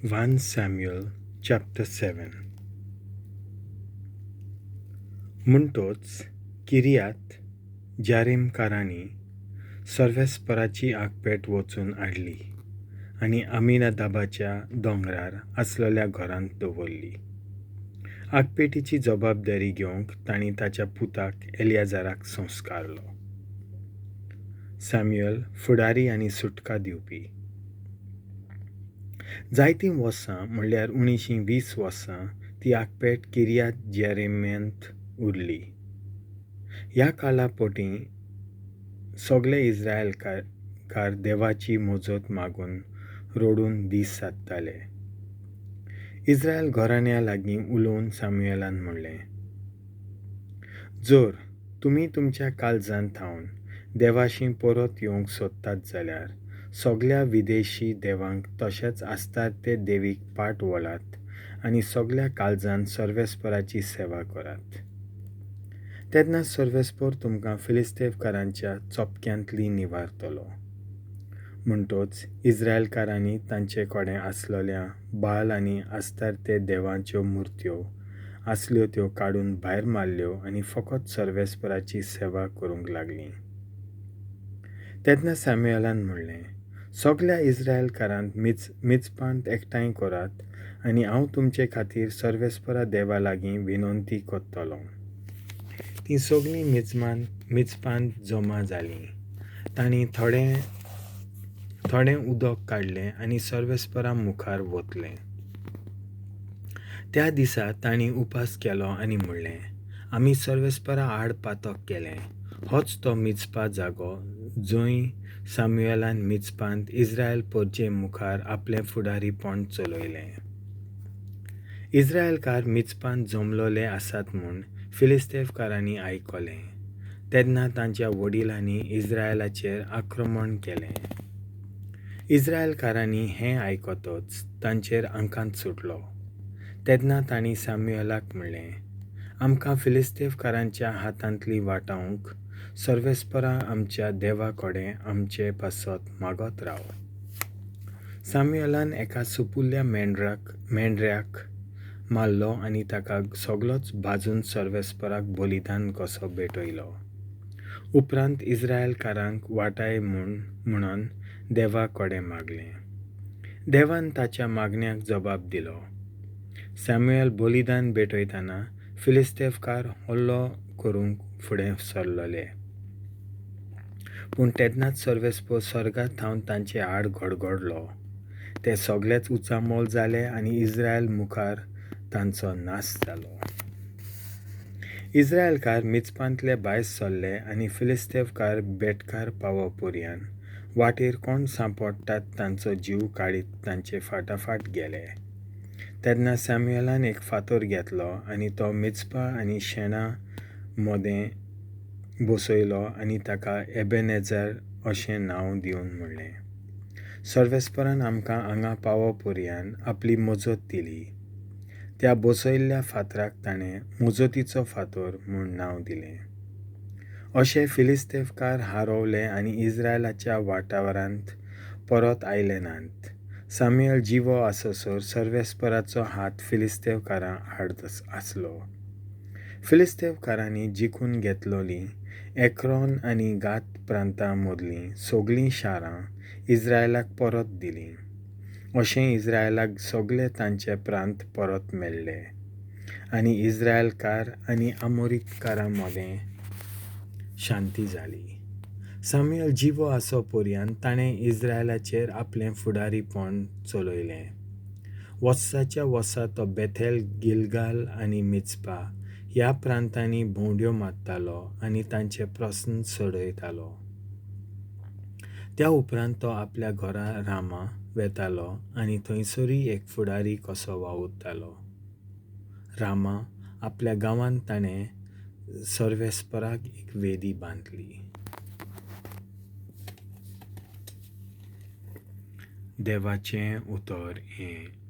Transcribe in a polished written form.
1 Samuel chapter 7. म्हणटोच किरियात जारीमकारांनी सर्वेस्पराची आगपेट वचून हाडली आनी अमिनादाबाच्या दोंगरार आसलेल्या घरांत दवरली. आगपेटीची जबाबदारी घेवंक तांणी ताच्या पुताक एलियाजाराक संस्कारलो. सॅम्युअल फुडारी आनी सुटका दिवपी. जायतीं वर्सां म्हणल्यार 19-20 वर्सां ती आगपेट किरियात जेरेम्यांत उरली. ह्या काळा पोटीं सगळे इस्रायलकार देवाची मजत मागून रडून दीस सादताले. इस्रायल घराण्या लागीं उलोवन सॅम्युअलान म्हणलें, जर तुमी तुमच्या काळजांत थावन देवाशी परत येवंक सोदतात जाल्यार सगळ्या विदेशी देवांक तशेंच आसतात ते देवीक पाट वळात आनी सगळ्या काळजान सर्वेस्पराची सेवा करात. तेन्ना सर्वेस्पर तुमकां फिलिस्तेवकारांच्या चोपक्यांतली निवारतलो. म्हणटोच इस्रायलकारांनी तांचे कडेन आसलेल्या बाल आनी आसतात ते देवांच्यो मुर्त्यो आसल्यो त्यो काडून भायर मारल्यो आनी फकत सर्वेस्पराची सेवा करूंक लागलीं. तेन्ना सॅम्युअलान म्हणलें, सगळ्या इस्रायलकारांक मिजपांत एकठांय करात आनी हांव तुमचे खातीर सर्वेस्परा देवा लागीं विनंती करतलों. तीं सगळीं मिजपांत जमा जालीं. तांणी थोडें थोडें उदक काडलें आनी सर्वेस्परा मुखार वतलें. त्या दिसा तांणी उपास केलो आनी म्हणलें, आमी सर्वेस्परा आड पातक केलें. होच तो मिजपा जागो जंय सॅम्युअलान मिजपांत इस्रायल परजे मुखार आपलें फुडारीपण चलयलें. इस्रायलकार मिजपांत जमलोले आसात म्हूण फिलिस्तेवकारांनी आयकलें. तेन्ना तांच्या वडिलांनी इस्रायलाचेर आक्रमण केलें. इस्रायलकारांनी हें आयकतच तांचेर आंकांत सुटलो. तेन्ना तांणी सॅम्युअलाक म्हणलें, आमकां फिलिस्तेवकारांच्या हातांतली वाटावंक सर्वेस्परा आमच्या देवा कडेन आमचे पासत मागत राव. सॅम्युअलान एका सुपुल्ल्या मेंढऱ्याक मारलो आनी ताका सगलोच भाजून सर्वेस्पराक बलिदान कसो भेटयलो. उपरांत इस्रायलकारांक वाटाय म्हणून देवा कडेन मागलें. देवान ताच्या मागण्याक जबाब दिलो. सॅम्युअल बलिदान भेटयतना फिलिस्तेवकार हल्लो करूंक फुडें सरलेले. पूण तेन्नाच सर्वेस्पर स्वर्गांत थावन तांचे आड गडगडलो. ते सगळेच उचामोल जाले आनी इस्रायल मुखार तांचो नाश जालो. इस्रायलकार मिजपांतले भायर सरले आनी फिलिस्तेवकार बेटकार पावो पर्यान वाटेर कोण सांपडटात तांचो जीव काडीत तांचे फाटाफाट गेले. तेन्ना सॅम्युअलान एक फातर घेतलो आनी तो मिजपा आनी शेणा मदें बसयलो आनी ताका एबेनेझर अशें नांव दिवन म्हणलें, सर्वेस्परान आमकां हांगा पावो पर्यान आपली मजत दिली. त्या बसयल्ल्या फातराक ताणें मजतीचो फातर म्हूण नांव दिलें. अशे फिलिस्तेवकार हारवले आनी इस्रायलाच्या वाठारांत परत आयले नात. सॅम्युअल जिवो आससर सर्वेस्पराचो हात फिलिस्तेवकारां आड आसलो. फिलिस्तेवकारांनी जिखून घेतलोलीं एक्रोन आनी गात प्रांतां मदलीं सगळीं शारां इस्रायलाक परत दिलीं. अशें इस्रायलाक सगळे तांचे प्रांत परत मेळ्ळे आनी इस्रायलकार आनी आमोरीकारां मदें शांती जाली. सॅम्युअल जिवो आसो पर्यान ताणें इस्रायलाचेर आपलें फुडारीपण चलयलें. वर्साच्या वर्सा तो बेथेल, गिलगाल आनी मिजपा ह्या प्रांतांनी भोंवड्यो मारतालो आनी तांचे प्रस्न सोडयतालो. त्या उपरांत तो आपल्या घरा रामा वेतालो आनी थंयसरूय एक फुडारी कसो वावुरतालो. रामा आपल्या गांवांत ताणें सर्वेस्पराक एक वेदी बांदली. देवाचें उतर हें.